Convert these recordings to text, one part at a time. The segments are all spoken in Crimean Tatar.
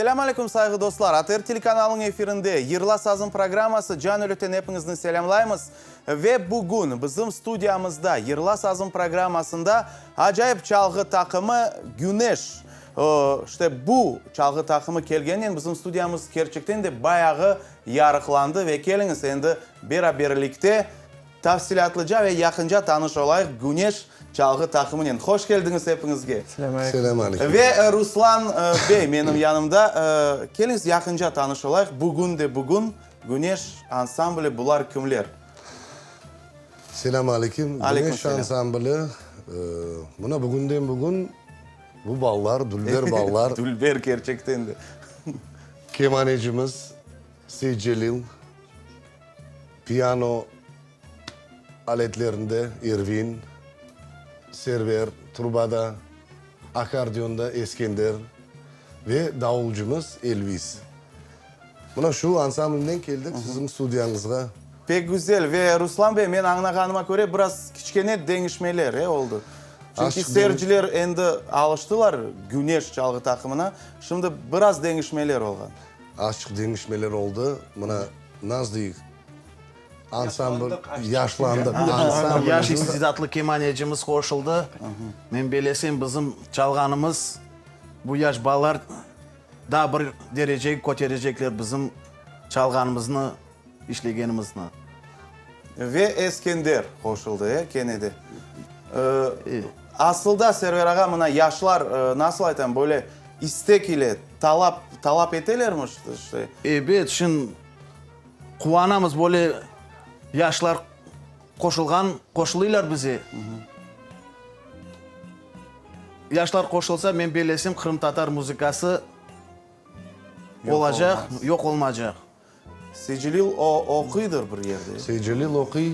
Selâm aleyküm, sayğı dostlar! ATR telekanalınıñ efirinde Yırla sazım programması Can Ülükten epiñizni selâmlaymız. Ve bugün bizim studiyamızda Yırla sazım programmasında acayip çalğı taqımı Güneş. İşte bu çalğı taqımı kelgeninen bizim studiyamız kerçekten de bayağı yarıqlandı ve keliñiz endi beraberlikte Tafsilâtlıca ve yaqınca tanış olayıq Güneş çalğı taqımınen. Hoş keldiñiz epiñizge. Selâm aleyküm. Ve Ruslan bey menim yanımda. Keliñiz yaqınca tanış olayıq. Bugün de bugün Güneş ansambli bular kimler? Selâm aleyküm. Güneş ansambli, mına bugünden bugün bu ballar, dülber ballar. Dülber kerçekten de. Kemanecimiz Seytcelil. Piano aletlerinde Ervin, Server, trubada, akkordeonda Eskender ve davulcımız Elvis. Mına şu ansamblnen keldik siziñ studiyañızğa. Pek güzel. Ve Ruslan bey, men añlağanıma köre, biraz kiçkene deñişmeler, e, oldı. Çünki seyirciler endi alıştılar Güneş çalğı taqımına. Şimdi biraz deñişmeler olğan. Azçıq deñişmeler oldı. Mına Nazdik ansambl, yaşlandıq ansambl. Yaş istidatlı kemanecimiz qoşuldı. Men belesem, bizim çalğanımız bu yaş balalar daa bir derecege köterecekler bizim çalğanımıznı, işlegenimizni. Ve Eskender qoşuldı, e, kene de. Asılda, Server ağa, mına yaşlar, nasıl aytam, böyle istek ile talap, talap etelermi işte? Ebet, şin quvanamız, böyle yaşlar qoşulğan, qoşulıylar bize. Yaşlar qoşulsa, men bellesem, qırımtatar muzıkası olacaq, yoq olmacaq. Seycelil o oquydır bir yerde. Seycelil oquy.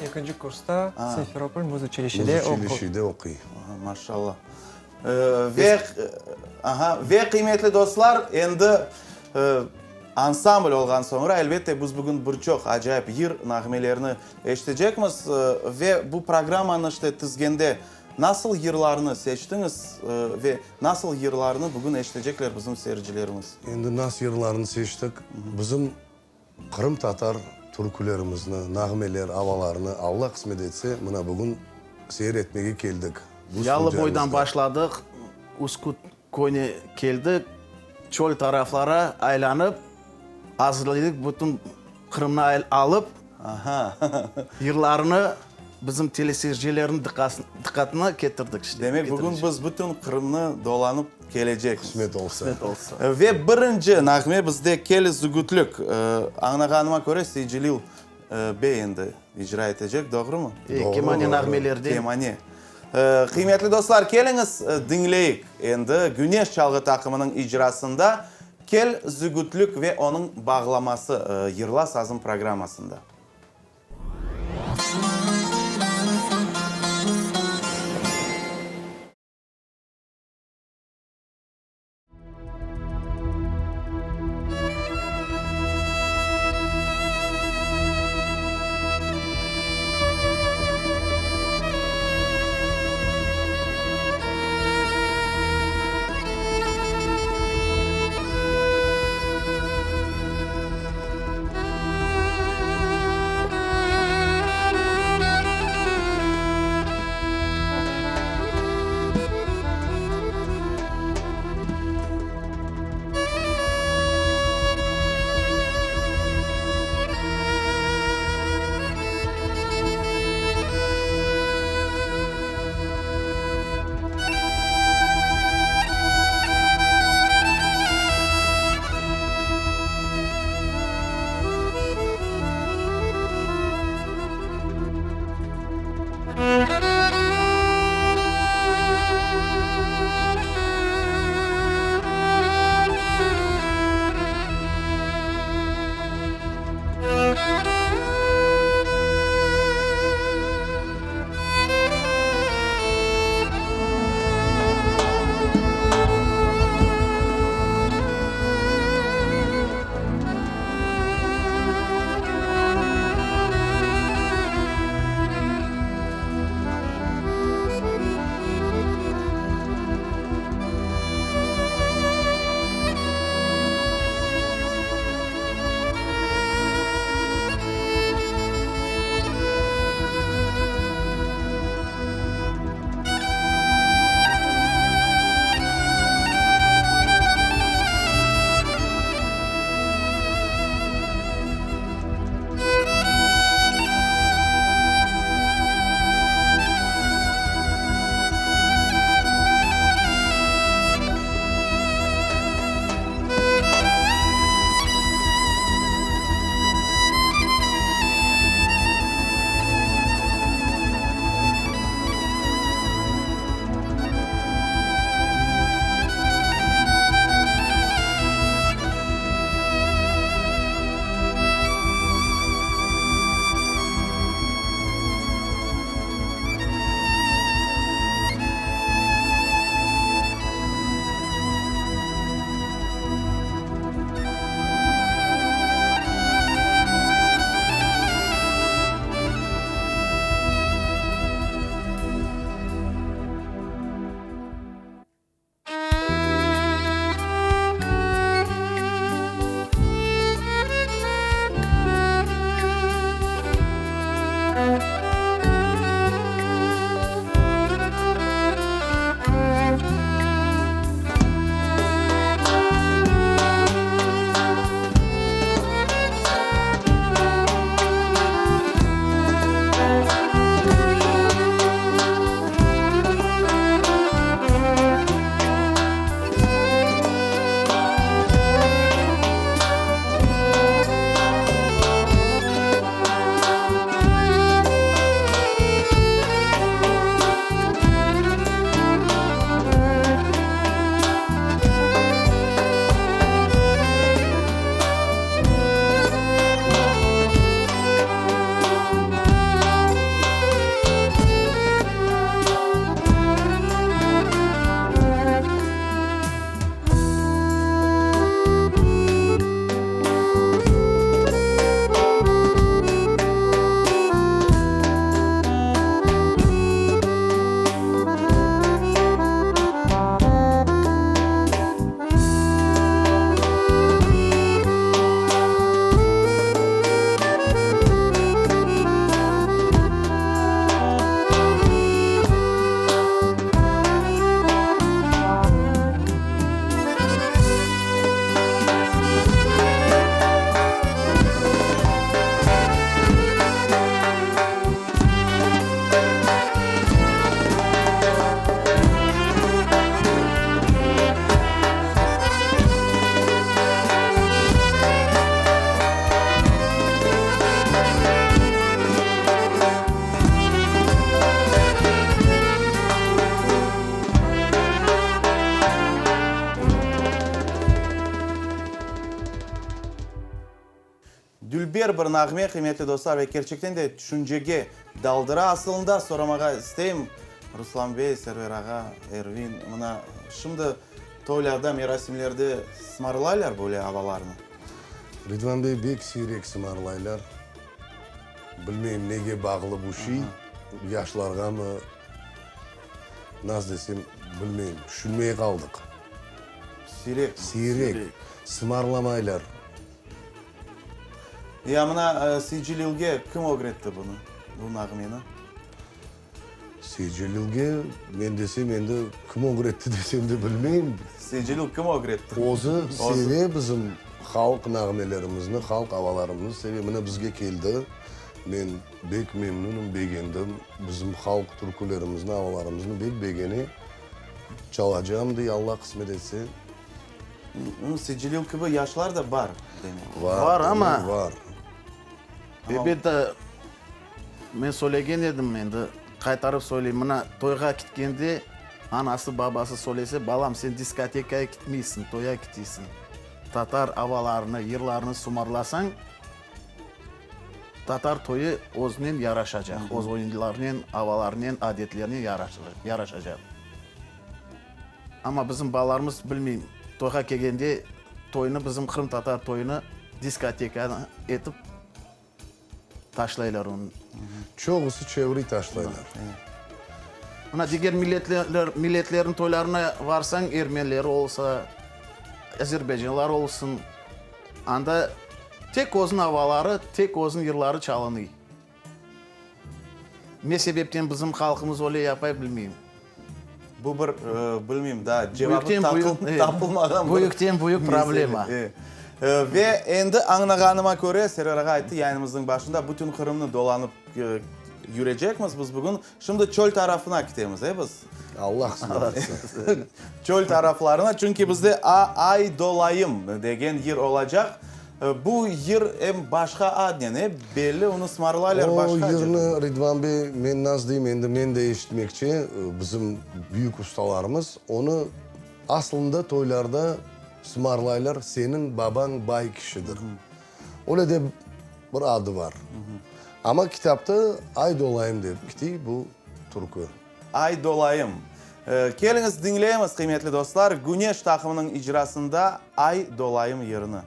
Ekinci kursta Simferopol muzuçilişede oquy. Muzuçilişede oquy. Aha, maşallah. Ve, aha, ve qıymetli dostlar, endi ansambl olğan soñra, elbette, biz bugün bir çoq acayip yır nağmelerini eşitecekmiz. Ve bu programmanı işte tizgende nasıl yırlarnı seçtiñiz ve nasıl yırlarnı bugün eşitecekler bizim seyircilerimiz? Endi nas yırlarını seçtik. Bizim qırımtatar türkülerimizni, nağmeler, avalarnı Alla qısmet etse, mına bugün seyir etmege keldik bu Yalıboydan başladıq, Üsküt köyüne keldik, çöl taraflara aylanıp, azırlaydıq bütün Qırımnı alıp, yırlarını bizim teleseyircilerniñ diqqatına ketirdik. Demek, bugün biz bütün Qırımnı dolanıp kelecekmiz. Qısmet olsa. Qısmet olsa. Ve birinci nağme bizde Kel zügütlük. Añlağanıma köre, Seycelil bey endi icra etecek, doğrumı? Doğru. Kemane nağmelerden. Kemane. Qıymetli dostlar, keliñiz, diñleyik endi Güneş çalğı taqımınıñ icrasında Kel, zügütlük ve onıñ bağlaması yırla sazım programmasında. Dülber bir nağme, qıymetli dostlar, ve kerçekten de tüşüncege daldıra. Asılında soramağa isteyim, Ruslan bey, Server ağa, Ervin, mına şimdi toylarda, merasimlerde sımarlaylar böyle avalarnı? Ridvan bey, bek siyrek sımarlaylar. Bilmeyim, nege bağlı bu şey, yaşlarğamı, nasıl desem, bilmeyim, tüşünmey qaldıq. Siyrek. Siyrek. Sımarlamaylar. Ya mına Seycililge kim ögretti bunı, bu nağmeni? Seycililge, men desem endi, kim ögretti desem de bilmeyim. Seycilil kim ögretti? Özü seve bizim halq nağmelerimizni, halq avalarımıznı seve. Mına bizge keldi, men bek memnünim, begendim. Bizim halq türkülerimizni, avalarımıznı bek begene. Çalacağım dey, Alla qısmet etse. Seycilil kibi yaşlar da bar, demek. Var, Var amma. Var. Elbette, men söylegen edim, endi qaytarıp söyleyim, mına toyğa kitkende anası, babası söylese, balam, sen diskotekaya kitmeysiñ, toya kiteysiñ. Tatar avalarını, yırlarını sımarlasañ, tatar toyı özünen yaraşacaq, öz oyunlarınen, avalarınen, adetlerinen yaraşacaq. Amma bizim balalarımız, bilmeyim, toyğa kelgende toynı, bizim qırımtatar toyunı diskotekanı etip taşlaylar onı. Çoqusı çeviriy taşlaylar. Mına diger milletler, milletlerniñ toylarına varsañ, ermeniler olsa, azerbaycanlar olsun, anda tek özüniñ avaları, tek özüniñ yırları çalınıy. Ne sebepten bizim halqımız öyle yapay, bilmeyim. Bu bir, bilmeyim, daa cevabı tapılmağan bir Büyükten büyük problema. Ve endi añlağanıma köre, Server ağa ayttı yayınımıznıñ başında, bütün Qırımnı dolanıp yürecekmiz biz bugün. Şimdi çöl tarafına kitemiz, e, biz? Allah qısmet etse. Çöl taraflarına, çünki bizde Ay dolayım degen yır olacaq. Bu yır em başqa adnen, e, belli, onı sımarlaylar başqa O cebe. yırnı, Ridvan bey, men nasıl deyim, endi men de eşitmekçe, bizim büyük ustalarımız onı aslında toylarda sımarlaylar, Seniñ babañ bay kişidir. Öyle de bir adı bar. Amma kitapta Ay dolayım dep kitiy bu türkü. Ay dolayım. Keliñiz, diñleymiz, qıymetli dostlar, Güneş taqımınıñ icrasında Ay dolayım yırını.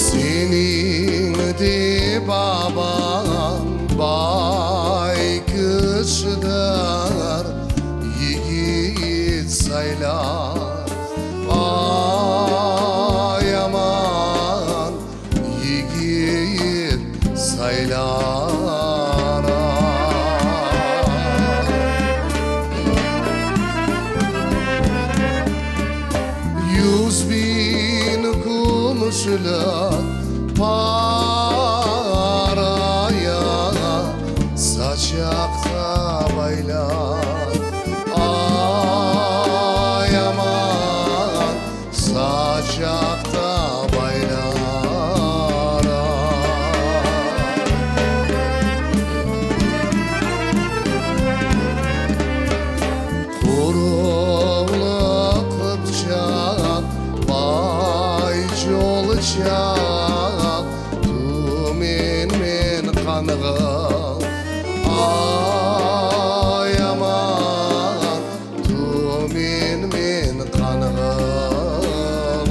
Seniñ de babañ bay kişidir, Yigit saylar, ay aman, Yigit saylar, ay. 100.000 kümüşli paraya Saçaqta baylar, ay aman, Saçaqta baylar, ay. Quruvlı Qıpçaq, bay colçaq, Tumenmen qanğıl, ay aman, Tumenmen qanğıl, ay.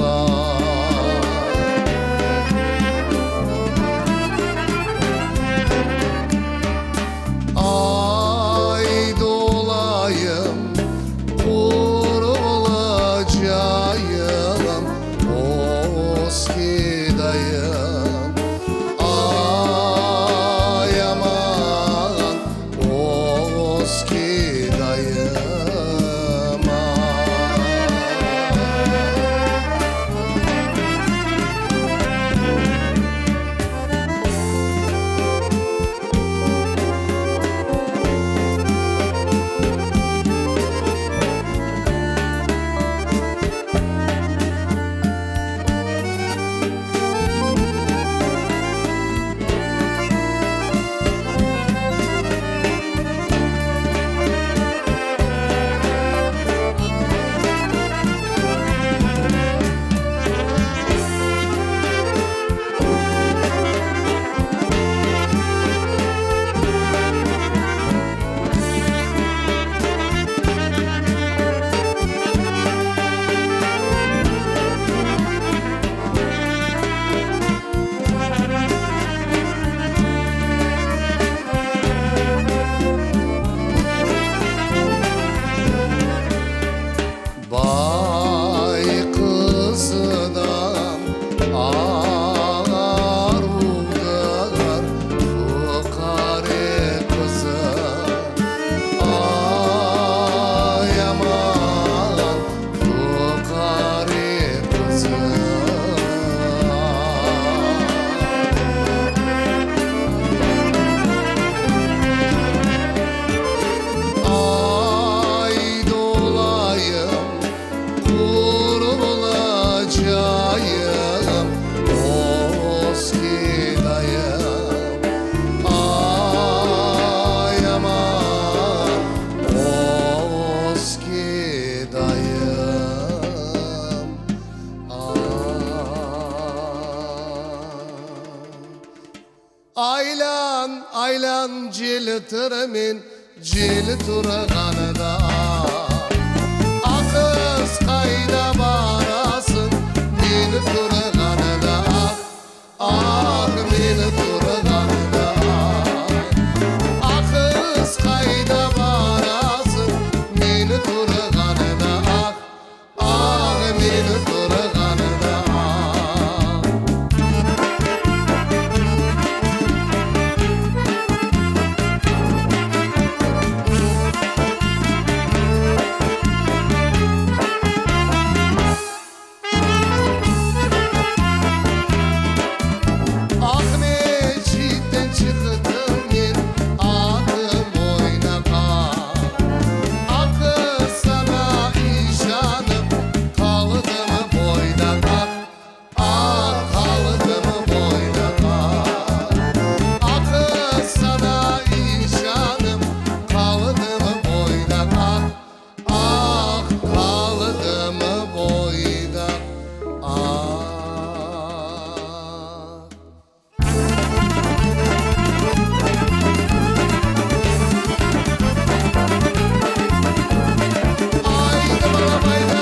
Aylan, aylan celitirmen, cel turğanda. Ah, qız, qayda barasıñ, men turğanda, ah, men turğanda. Ah, qız, qayda barasıñ, men turğanda, ah, ah, men turğanda. Aqmescitten çıqtım men atım oynağa. Ah, qız, saña işanıp qaldım boydağa. Ah, qaldım boydağa. Ah, qız, saña işanıp qaldım boydağa. Ah, qaldım boyda. Ah. Aydı balam, ayda.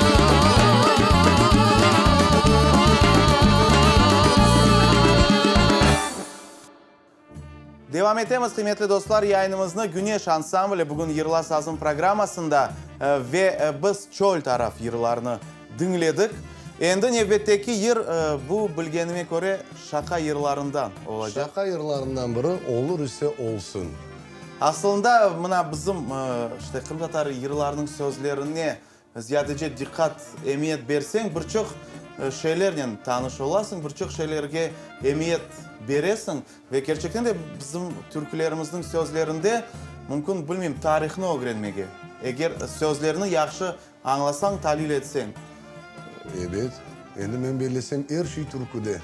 Devam etemiz, qıymetli dostlar, yayınımıznı Güneş ansambli bugün Yırla sazım programmasında ve biz çöl taraf yırlarını diñledik. Endi nevbetteki yır, bu, bilgenime köre, şaqa yırlarından olacaq. Şaqa yırlarından biri Olur ise olsun. Aslında, mına bizim, işte, qırımtatar yırlarınıñ sözlerine Ziyadece diqqat, emiyet berseñ, bir çoq şeylernen tanış olasıñ, bir çoq şeylerge emiyet beresiñ. Ve kerçekten de bizim türkülerimizniñ sözlerinde mümkün, bilmeyim, tarihnı ögrenmege, eger sözlerni yahşı añlasañ, talil etseñ. Ebet. Endi men bellesem, er şey türküde.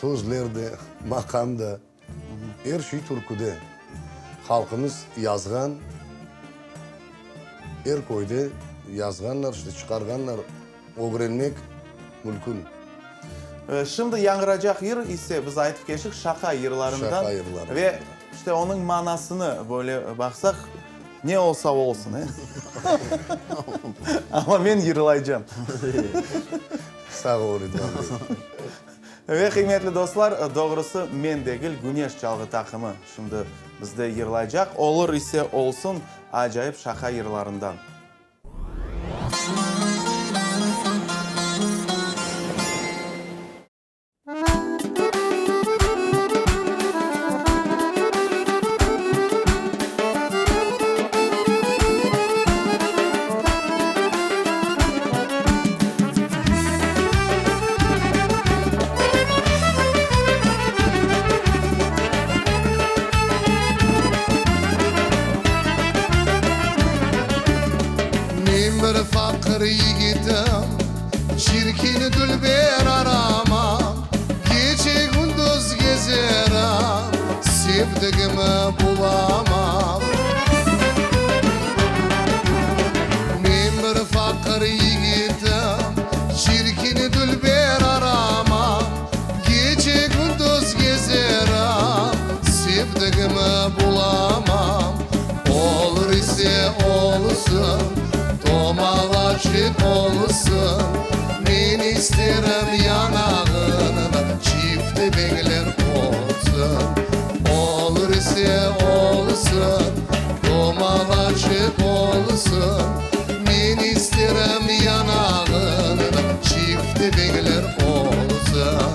Sözler de, maqam da. Er şey türküde. Halqımız yazğan, er köyde yazğanlar, işte çıqarğanlar, ögrenmek mülkün. Şimdi yañğıracaq yır ise, biz aytıp keçtik, şaqa yırlarından. Şaqa yırlarından. Ve işte onıñ manasını böyle baqsaq, ne olsa olsun, e? Amma men yırlaycam. Sağ ol, Ridvan bey. Ve, qıymetli dostlar, doğrusı, men degil, Güneş çalğı taqımı şimdi bizde yırlaycaq. Olur ise olsun, acayip şaqa yırlarından. Men bir faqır yigitim, çirkin dülber aramam, Gece-kündüz gezerim, sevdigimi bulamam. Men bir faqır yigitim, çirkin dülber aramam, Gece-kündüz gezerim, sevdigimi bulamam. Olur ise olsun, tomalaçıq olsun, Men isterim yanağında çifte beñler olsun. Olur ise olsun, tomalaçıq olsun, Men isterim yanağında çifte beñler olsun.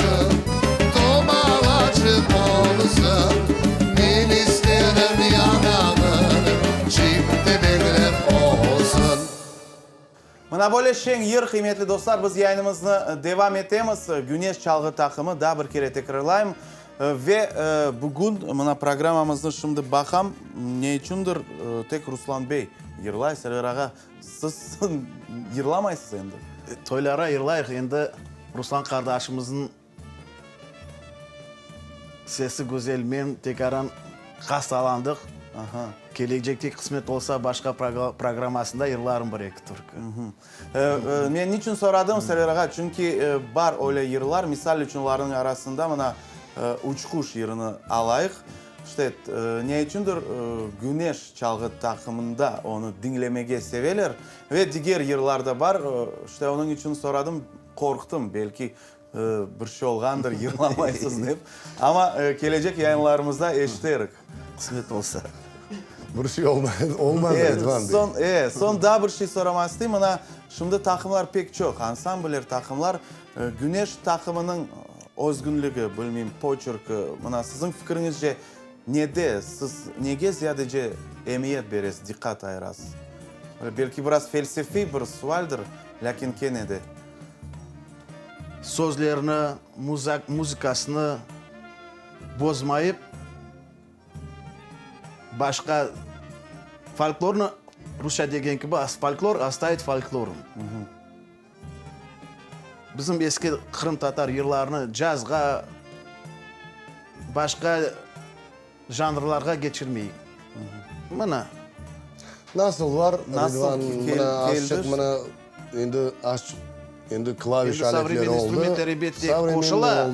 olsun, Tomalaçıq olsun, Men isterim yanağın, Çifte beñler olsun. Mına böyle şeñ yır, qıymetli dostlar, biz yayınımıznı devam etemiz. Güneş çalğı taqımı, daa bir kere tekrarlayım. Ve bugün mına programmamıznı şimdi baqam, ne içündir tek Ruslan bey yırlay, Server ağa, siz yırlamaysız endi? Toylara yırlayıq, endi Ruslan qardaşımıznıñ Sesi güzel, men tekaran hastalandıq, kelecekte qısmet olsa başqa programmasında yırlarım bir eki türkü. Men niçün soradım, Server ağa, çünki bar öyle yırlar, misal içün olarnıñ arasında mına Uçquş yırını alayıq, işte, ne içündir Güneş çalğı taqımında onı diñlemege seveler ve diger yırlar da bar, işte, onıñ içün soradım, qorqtım, belki Bir şey olğandır, yırlamaysız dep. Amma kelecek yayınlarımızda eşiterik. Qısmet olsa. Bir şey olmadı, Ridvan bey. Soñ, e, soñ daa bir şey soramaq isteyim. Mına, şimdi taqımlar pek çoq, ansambller, taqımlar. Güneş taqımınıñ özgünligi, bilmeyim, poçerki, mına, siziñ fikiriñizce nede, siz nege ziyadece emiyet beresiz, diqqat ayırasız? Belki biraz felsefiy bir sualdir, lâkin kene de. Sözlerini, muzıkasını bozmayıp, başqa folklornı, rusça degen kibi, folklor ostavit folklorım. Bizim eski qırımtatar yırlarını cazğa, başqa janrlarğa keçirmeyik. Mına. Nasıl var, Ridvan, mına azçıq, mına endi azçıq, endi klaviş aletleri oldı. Endi sovremenniy instrumentler elbette qoşula.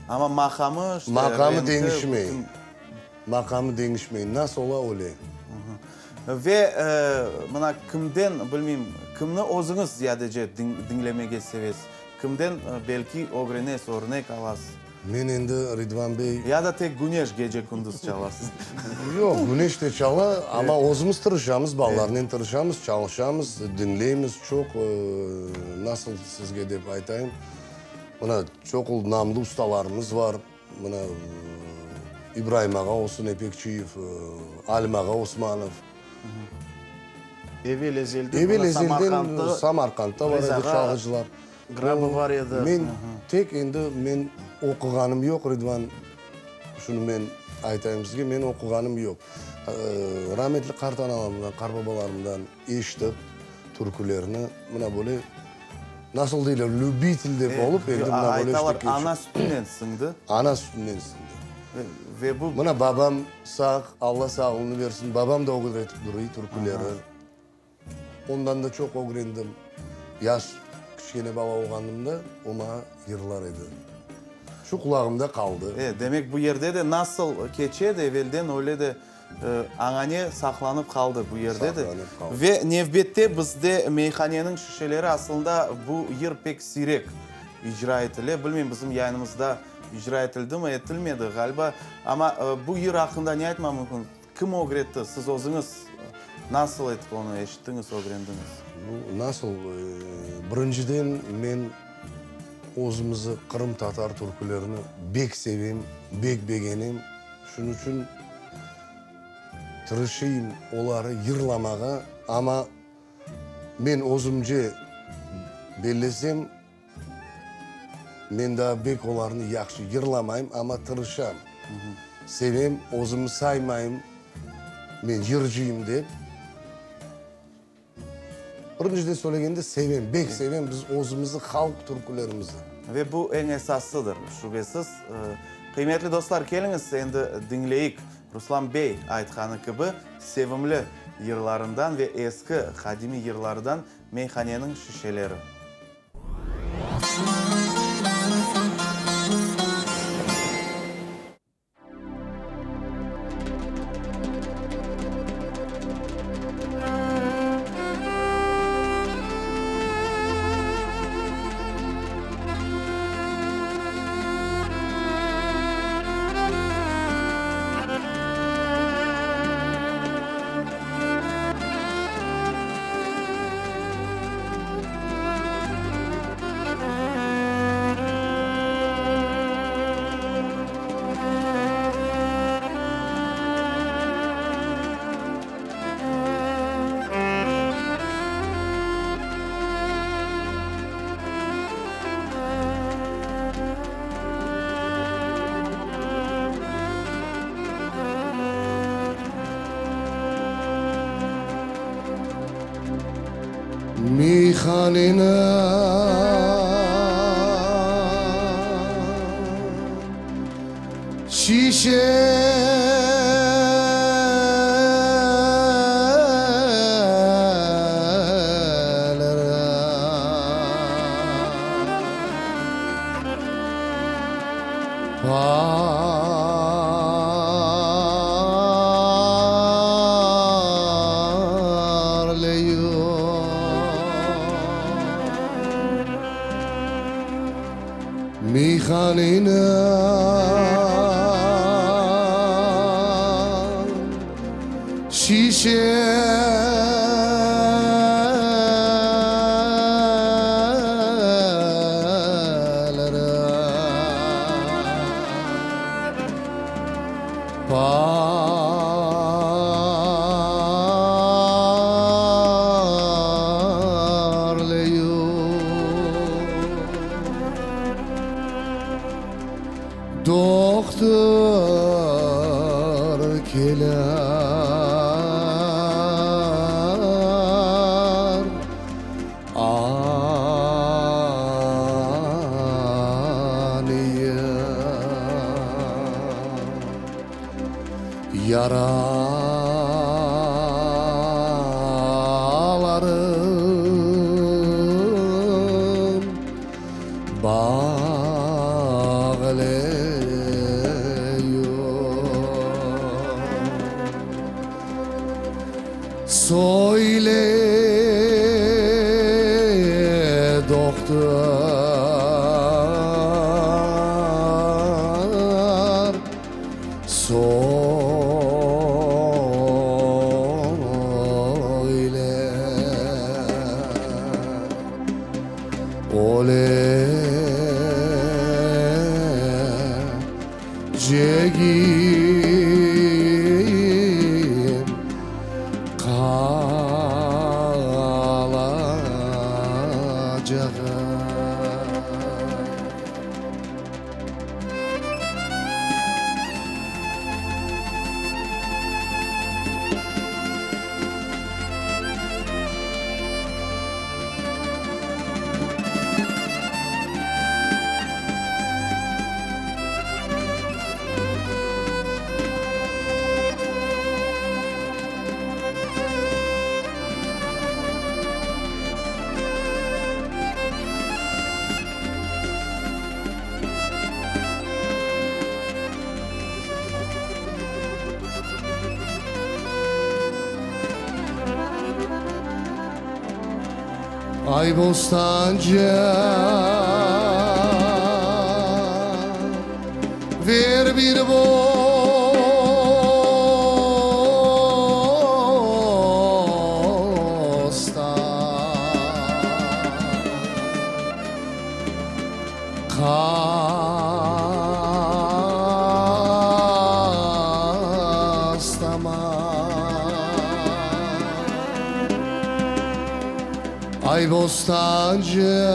Amma maqamı, işte, Maqamı deñişmey. Maqamı deñişmey. Nasıl ola, öyle. Ve mına kimden, bilmeyim, kimni özüñiz ziyadece diñlemege sevesiz? Kimden, belki, ögrenesiz, örnek alasız? Men endi, Ridvan bey. Ya da tek Güneş gece-kündüz çalasız? Yoq, Güneş de çala, amma özümiz tırışamız, balalarnen tırışamız, çalışamız, diñleymiz çoq, nasıl sizge dep aytayım, mına, çoq namlı ustalarımız var, mına, İbraim ağa olsun Epekçiyev, Alim ağa Osmanov. Evel-ezelden, Evel-ezelden Samarqandda var edi çalğıcılar. Grabı bar edi. Men tek endi men oquğanım yoq, Ridvan, şunı men aytayım sizge, men oquğanım yoq. Rametli qartanalarımdan, qartbabalarımdan eşitip türkülerni, mına böyle, nasıl deyler, lübitel dep olıp, endi mına böyle işte Aytalar, ana sütünen siñdi. Ana sütünen siñdi. Ve bu. Mına babam sağ, Alla sağlığını bersin, babam da ögretip duruy türküleri. Ondan da çoq ögrendim. Yaş, kiçkene bala olğanımda o maña yırlar edi. Şu qulağımda qaldı. E, demek bu yerde de nasıl keçe de evelden öyle de añane saqlanıp qaldı bu yerde de. Saqlanıp qaldı. Ve nevbette bizde meyhaneniñ şişeleri aslında bu yır pek siyrek icra etile. Bilmeyim bizim yayınımızda icra etildimi, etilmedi, ğaliba. Amma bu yır aqqında ne aytmaq mümkün? Kim ögretti? Siz özüñiz nasıl etip onı eşittiñiz, ögrendiñiz? Bu nasıl? Birinciden, men özümizi qırımtatar türkülerini bek sevem, bek begenem. Şunıñ içün tırışıyım oları yırlamağa, amma men özümce bellesem, Men daa bek olarnı yahşı yırlamayım, amma tırışam. Sevem, özümi saymayım, men yırcıyım dep. Birinciden söylegende, sevem, bek sevem biz özümizni halq türkülerimizni. Ve bu eñ esasıdır, şübesiz. Qıymetli dostlar, keliñiz, endi diñleyik Ruslan bey aytqanı kibi, sevimli yırlarından ve eski, qadimiy yırlardan Meyhaneniñ şişeleri. Meyhaneni şişeleri. Parlıyor. Meyhaneni şişeleri. Parlıyor. Dohtur kelir aniyim. Yaralarım bağlıyor. Söyle doktor, söyle. Öleceğim kalacağım. Ay bostancı Ver bir bostan Kastaman Ay bostancı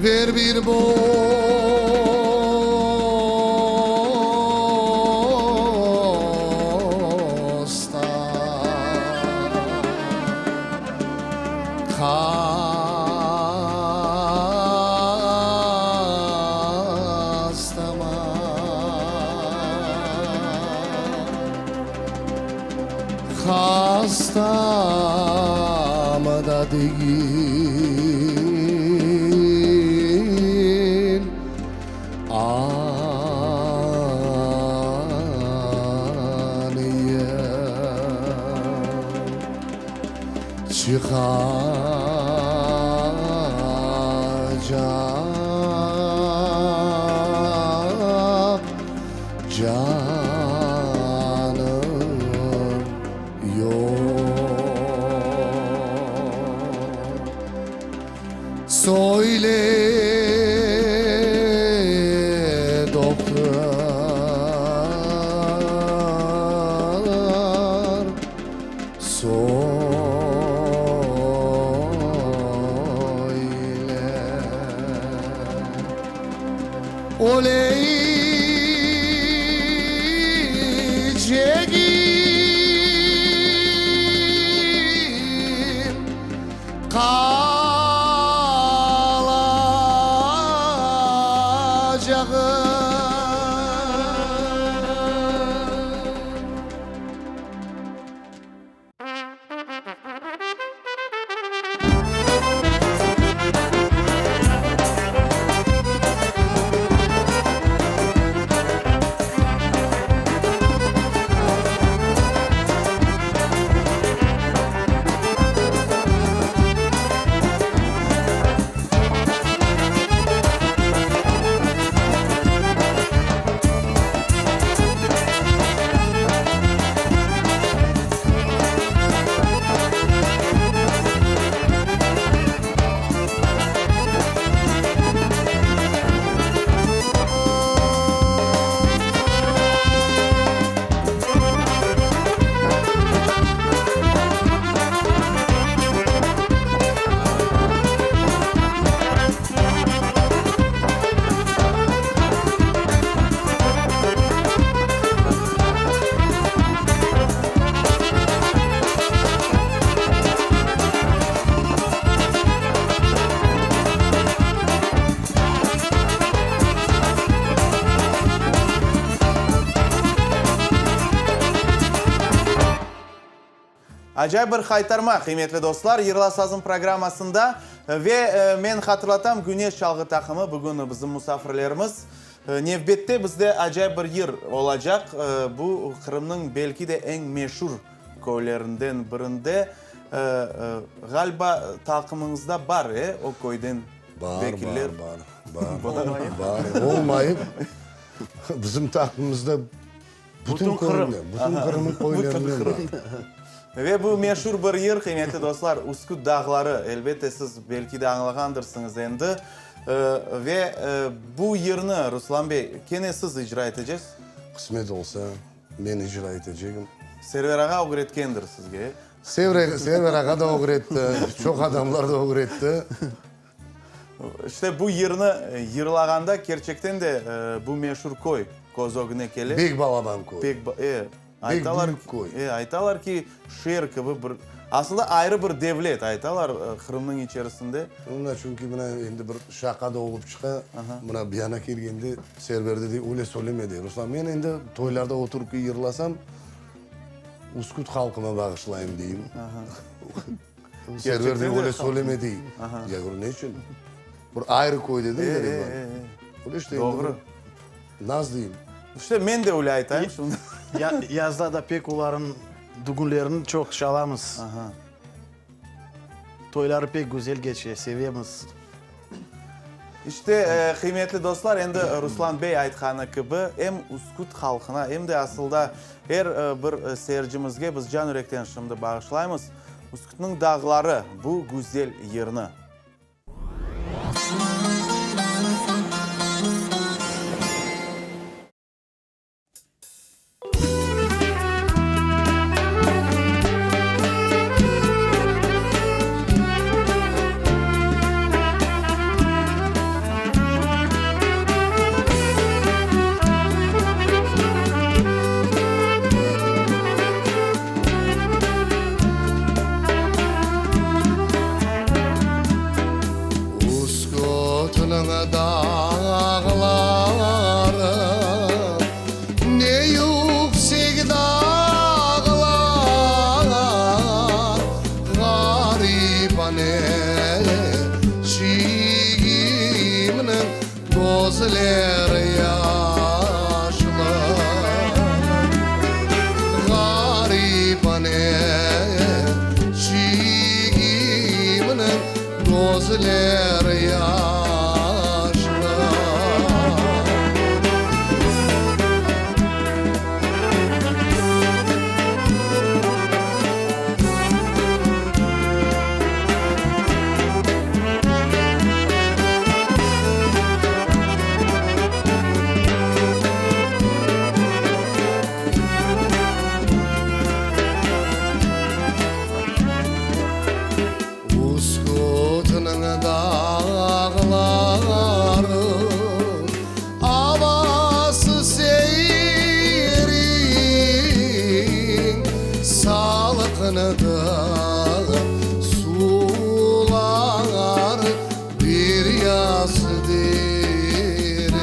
Ver bir bostan Kastaman Hastam da değil Aniyim Çıkacak canım yok. Söyle doktor, söyle. Oleycegim. Acayip bir haytarma, qıymetli dostlar, Yırla sazım programmasında. Ve men hatırlatam, Güneş çalğı taqımı bugün bizim musafirlerimiz. Nevbette bizde acayip bir yır olacaq. Bu, Qırımnıñ belki de eñ meşur köylerinden birinde. Ğaliba, taqımıñızda bar, e, o köyden vekiller? Bar, bar, bar, bar. Olmayıp, bizim taqımımızda Bütün Qırım. Bütün Qırımnıñ köylerinden bar. Ve bu meşur bir yır, qıymetli dostlar, Üsküt dağları. Elbette, siz belki de añlağandırsıñız endi. Ve bu yırnı, Ruslan bey, kene siz icra eteceksiz? Qısmet olsa, men icra etecegim. Server ağa ögretkendir sizge, e? Server ağa da ögretti, çoq adamlar da ögretti. İşte bu yırnı yırlağanda kerçekten de bu meşur köy köz ögüne kele. Bek balaban köy. Bek, e, aytalar, Bek büyük köy. E, aytalar ki, şeer kibi bir, aslında ayrı bir devlet, aytalar Qırımnıñ içerisinde. Mına, çünki mına endi bir şaqa da olıp çıqa, mına bu yana kelgende Server de dey, öyle söyleme dey, Ruslan, men endi toylarda oturıp yırlasam, Üsküt halqına bağışlayım deyim. Server dey, öyle söyleme dey. Ya говорю, ne içün? Bir ayrı köy dedim de, Ridvan. Öyle işte endi Doğru. Naz deyim. İşte men de öyle aytayım şimdi. Yazda da pek olarnıñ dügünlerini çoq çalamız. Toyları pek güzel keçe, sevemiz. İşte, qıymetli dostlar, endi Ruslan bey aytqanı kibi, em Üsküt halqına, em de asılda er bir seyircimizge biz can-yürekten şimdi bağışlaymız Üskütniñ dağları bu güzel yırnı. Üskütniñ dağları Ne yüksek dağlar, Ğarip aneçigimniñ közleri yaşlı. Ğarip aneçigimniñ közleri yaşlı. Üskütniñ dağları, avası serin, Salqındır suları bir yaz derin.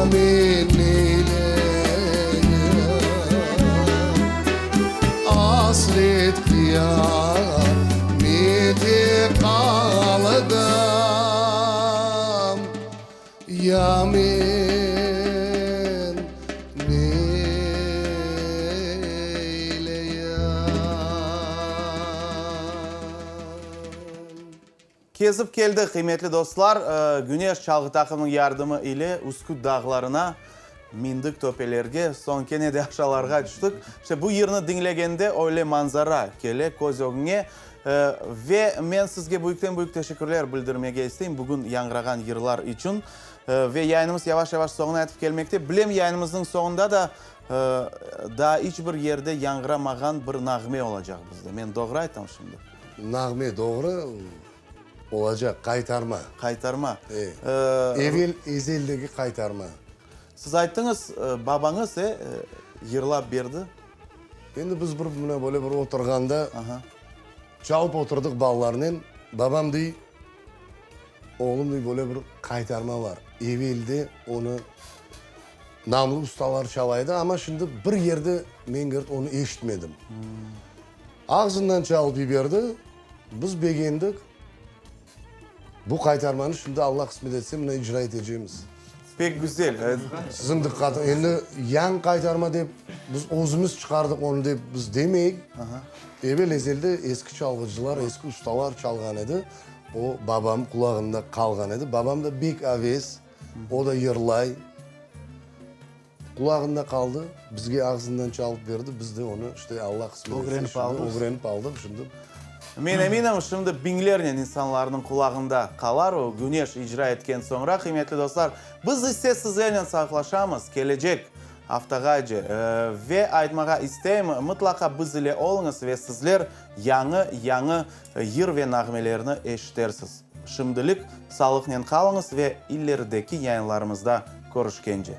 Ya men neyleyim? Asret qıyamete qaldım, Ya men neyleyim? Kezip keldik, qıymetli dostlar, Güneş çalğı taqımınıñ yardımı ile Üsküt dağlarına mindik töpelerge, soñ kene de aşalarğa tüştik. İşte bu yırnı diñlegende öyle manzara kele köz ögüñe. Ve men sizge büyükten-büyük teşekkürler bildirmege isteyim bugün yañğırağan yırlar içün. Ve yayınımız yavaş-yavaş soñuna yetip kelmekte. Bilem, yayınımıznıñ soñunda da daa iç bir yerde yañğıramağan bir nağme olacaq bizde. Men doğru aytam şimdi? Nağme doğru olacaq, qaytarma. Qaytarma. E. Evel ezeldeki qaytarma. Siz ayttıñız, babañız, e, yırlap berdi. Endi biz bir mına böyle bir oturğanda, çalıp oturdıq balalarnen, babam dey, oğlum dey, böyle bir qaytarma bar, evelde onı namlı ustalar çala edi, amma şimdi bir yerde men, govorit, onı eşitmedim. Ağzından çalıp yiberdi, biz begendik. Bu qaytarmanı şimdi Alla qısmet etse mına icra etecemiz. Pek güzel. Siziñ diqqatıñ, endi yañı qaytarma dep biz özümiz çıqardıq onı dep biz demeyik. Evel-ezelde eski çalğıcılar, eski ustalar çalğan edi. O babam qulağında qalğan edi. Babam da bek aves, o da yırlay. Qulağında qaldı, bizge ağzından çalıp berdi, biz de onı, işte, Alla qısmet etse, Ögrenip şimdi aldıq. ögrenip aldıq, şimdi. Men eminim, şimdi biñlernen insanlarnıñ qulağında qalar o Güneş icra etken soñra, qıymetli dostlar. Biz ise sizlernen sağlıqlaşamız, kelecek aftağace. Ve aytmağa isteyim, mıtlaqa biz ile oluñız ve sizler yañı, yañı yır ve nağmelerni eşitersiz. Şimdilik sağlıqnen qalıñız ve ilerideki yayınlarımızda körüşkence.